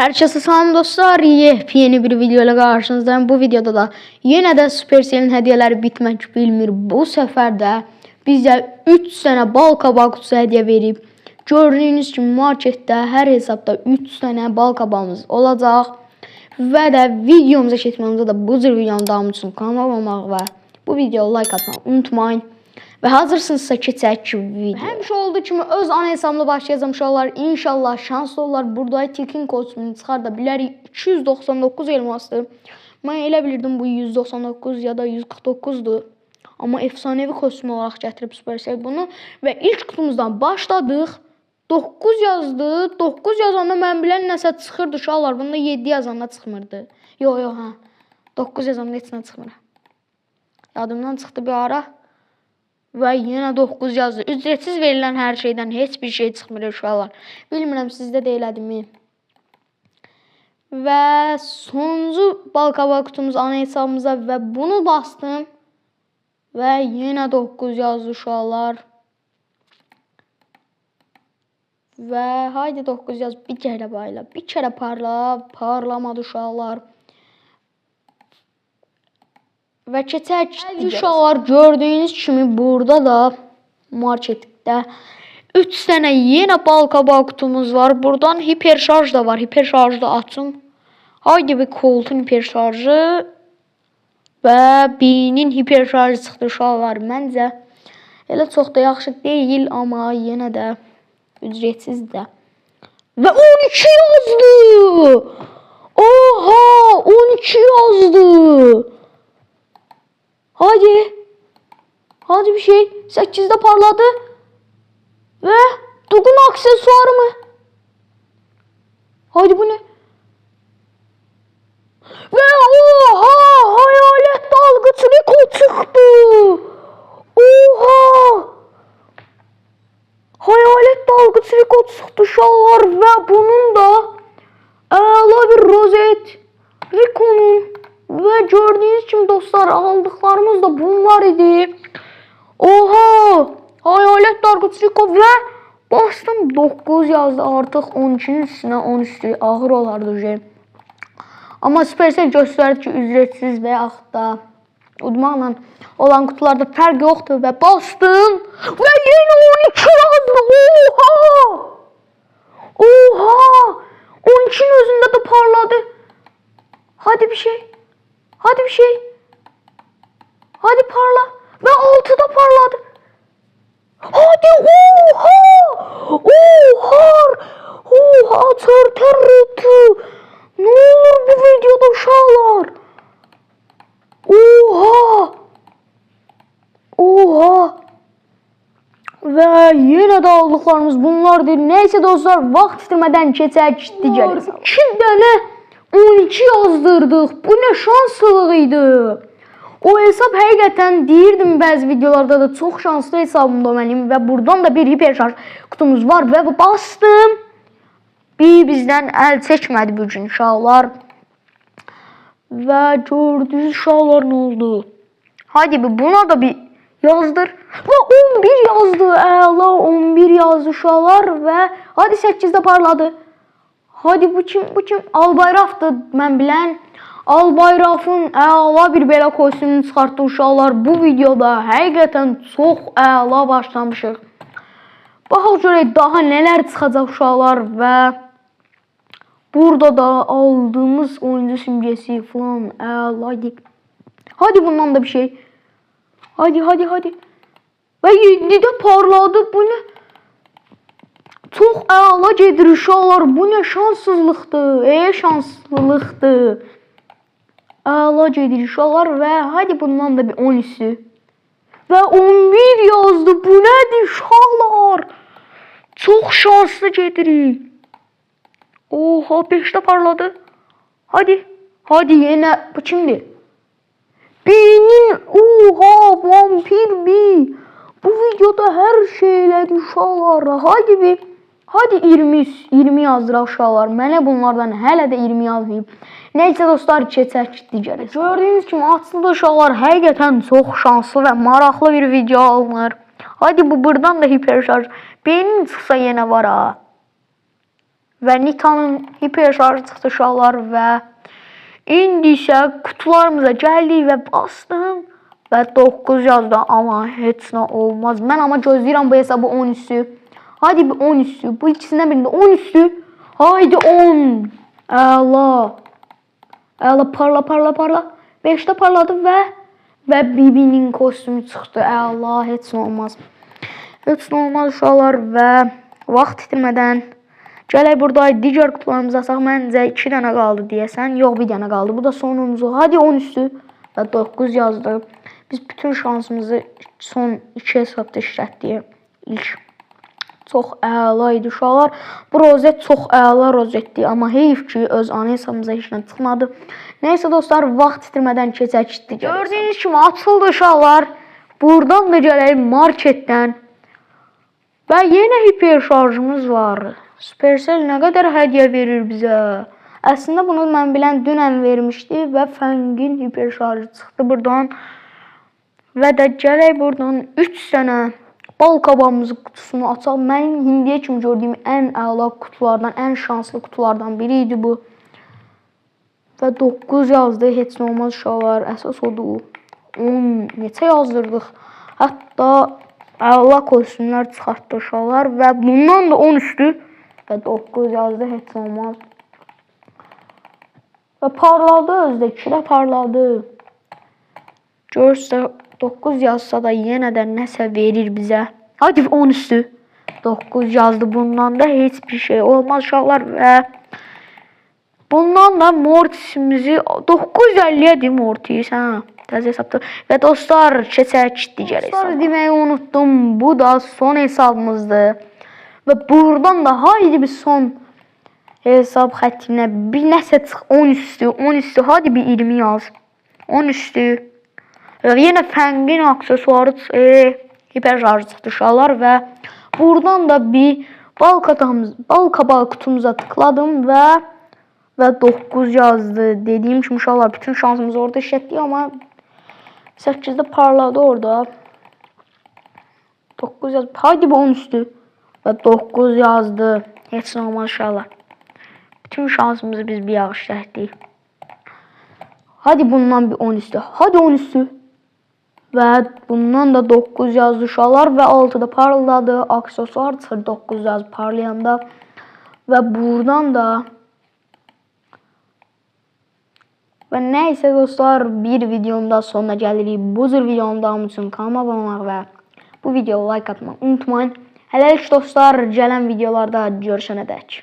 Herkese salam dostlar. Yepyeni bir video ile karşınızdayım. Bu videoda da yine de Supercell'in hediyeleri bitmek bilmir. Bu sefer de bize 3 tane bal kabağı kutusu hediye verip gördüğünüz kimi marketdə hər hesabda 3 tane bal kabağımız olacaq. Və də videomuza keçməmizə də bu cür videonun davamı üçün kanala abunə olmağı və bu videoya like atmağı unutmayın. Və hazırsınızsa keçək video. Həmişə olduğu kimi öz ana hesabımla başlayacağım uşaqlar. İnşallah şanslı olar. Burada Tilkin kostümünü çıxarda bilərik. 299 elmasdır. Mən elə bilirdim bu 199 ya da 149'dur. Amma efsanevi kostüm olaraq gətirib Supercell bunu və ilk kutumuzdan başladıq. 9 yazdı. 9 yazanda mən bilən nəsə çıxırdı uşaqlar. Bunda 7 yazanda çıxmırdı. Yox, yox, hə. 9 yazanda heç nə çıxmır. Yadımdan çıxdı bir ara. Və yenə 9 yazdı. Ücretsiz verilən hər şeydən heç bir şey çıxmır uşaqlar. Bilmirəm sizdə də elədimi? Və sonuncu balqabaq kutumuz ana hesabımıza və bunu bastım. Və yenə 9 yazdı uşaqlar. Və haydi 9 yaz bir kərə bayla. Bir kərə parla, parlamadı uşaqlar. Və keçək uşaqlar gördüyünüz kimi burada da marketdə 3 dənə yenə bal qabağı kutumuz var. Buradan hiper şarj da var. Hiper şarjı da açın. Haydi bir Colt'un hiper şarjı və B'nin hiper şarjı çıxdı uşaqlar. Məncə elə çox da yaxşı deyil, amma yenə də ücretsiz də. Və 12 yazdı. Oha, 12 yazdı. Hadi. Hadi bir şey. 8'de parladı. Ve Dug'un aksesuarı mı? Hadi bu ne? Ve oha, hayalet dalgıç Rico çıktı. Oha. Hayalet dalgıç Rico çıxdı uşaqlar və bunun da əla bir rozet Rico'nun və gördüyünüz kimi dostlar aldıqlarımız da bunlar idi. Oha! Hayalet dalgıç Rico və bastım 9 yazdı, artıq 12-nin üstünə 13 ağır olardı şey. Amma Supercell göstərdi ki, ücretsiz və yaxud da udmaqla olan kutularda fərq yoxdur və bastım və yenə 12 yazdı. Oha! Oha! 12'nin özündə də parladı. Hadi bir şey. Hadi bir şey. Hadi parla. Ve 6'da parladı. Hadi oha! Oha! Oha! Törtü. Ne olur bu videoda uşaqlar? Oha! Oha! Və yenə də aldıqlarımız bunlardır. Neyse dostlar, vaxt itirmədən keçək digər. 2 dənə 12 yazdırdıq. Bu nə şanslılıq idi. O hesab həqiqətən deyirdim bəzi videolarda da, çox şanslı hesabımda mənim və buradan da bir hiper şarj kutumuz var və bastım. Bir bizdən əl çəkmədi bu gün uşaqlar. Və gördünüz uşaqlar nə oldu? Hadi bir buna da bir yazdır. Və 11 yazdı. Əla, 11 yazdı uşaqlar və hadi 8'də parladı. Hadi bu kim? Bu kim? Albayrafdır mən bilən. Albayrafın əla bir belə kostümünü çıxartdı uşaqlar. Bu videoda həqiqətən çox əla başlamışıq. Baxaq görək daha nələr çıxacaq uşaqlar və burada da aldığımız oyuncu simgesi falan əla idi. Hadi bundan da bir şey. Hadi hadi hadi. Və 7'də parladı. Bu nə? Çox əla gedir uşaqlar. Bu nə şanssızlıqdır. Şanslılıqdır. Əla gedir uşaqlar və hadi bundan da bir 13'ü. Və 11 yazdı. Bu nədir uşaqlar? Çox şanslı gedirik. Oha, 5'də parladı. Hadi. Hadi yenə bu kimdir? B'nin, oha, vampir B. Bu videoda hər şey elədi uşaqlar. Hadi bir. Hadi 20 20 yazdıraq uşaqlar. Mənə bunlardan hələ də 20 yazmayıb. Neyse dostlar, keçək digər. Gördüyünüz kimi açıldı uşaqlar. Həqiqətən çox şanslı və maraqlı bir video alınır. Hadi bu buradan da hiper şarj. Beynin çıxsa yenə var ha. Və Nita'nın hiper şarjı çıxdı uşaqlar və indi isə qutularımıza gəldik və bastım və 9 yazdı, amma heç nə olmaz. Mən amma gözləyirəm bu hesabı 10 üstü. Hadi bir 10 üstü. Bu ikisindən birində 10 üstü. Haydi 10. Əla. Əla, parla parla parla. 5-də parladı və Bibi'nin kostümü çıxdı. Əla, heç nə olmaz. Heç nə olmaz uşaqlar və vaxt itirmədən gələk burada digər qutularımızı asaq. Məncə 2 dənə qaldı deyəsən. Yox, bir dənə qaldı. Bu da sonuncu. Hadi 10 üstü və 9 yazdı. Biz bütün şansımızı son 2 hesabda işlətdik. İlk çox əla idi uşaqlar. Bu rozet çox əla rozetdir, amma heyf ki, öz ana hesabımıza heç nə çıxmadı. Nəysə dostlar, vaxt itirmədən keçək digər. Gördüyünüz kimi açıldı uşaqlar. Buradan da gələk marketdən. Və yenə hiper şarjımız var. Supercell nə qədər hədiyyə verir bizə. Əslində bunu mən bilən dünən vermişdi və Fəngin hiper şarjı çıxdı buradan. Və də gələk buradan 3 dənə bal qabağımızın qutusunu açaq. Mənim indiyə kimi gördüyüm ən əla qutulardan, ən şanslı qutulardan biri idi bu. Və 9 yazdı, heç nə olmaz uşaqlar. Əsas odur. 10 neçə yazdırdıq. Hətta əla kostümlər çıxartdı uşaqlar və bundan da 10 üstü və 9 yazdı, heç nə olmaz. Və parladı özdə, 2 də parladı. Görürsə 9 yazsa da yenə də nəsə verir bizə. Hadi 10 üstü. 9 yazdı, bundan da heç bir şey olmaz uşaqlar və bundan da Mortisimizi 950-yə Mortis, hə. Təzə hesabdır. Və dostlar, keçək digər hesaba. Deməyi unutdum. Bu da son hesabımızdır. Və buradan da haydi bir son hesab xəttinə bir nəsə çıx, 10 üstü, 10 üstü, hadi bir 20 yaz. 10 üstü. Və yenə Fəngin aksesuarı, hiper şarjı çıxdı uşaqlar və buradan da bir bal katamız, bal kabağı qutumuza tıkladım və 9 yazdı. Dediyim kimi uşaqlar, bütün şansımızı orada işlətdik, amma 8-də parladı orada. 9 yaz. Haydi bu 10 üstü. Və 9 yazdı. Heç nə olmaz uşaqlar. Bütün şansımızı biz bir yağ işlətdik. Hadi bundan bir 10 üstü. Hadi 10 üstü. Və bundan da 9 yazdı uşaqlar və 6 da parladı. Aksesuar çıxır 9 yaz parlayanda. Və buradan da və nəysə dostlar, bir videonun da sonuna gəlirik. Bu cür videonun davamı üçün kanalıma abunə olmaq və bu videoya like atmayı unutmayın. Hələlik dostlar, gələn videolarda görüşənə dək.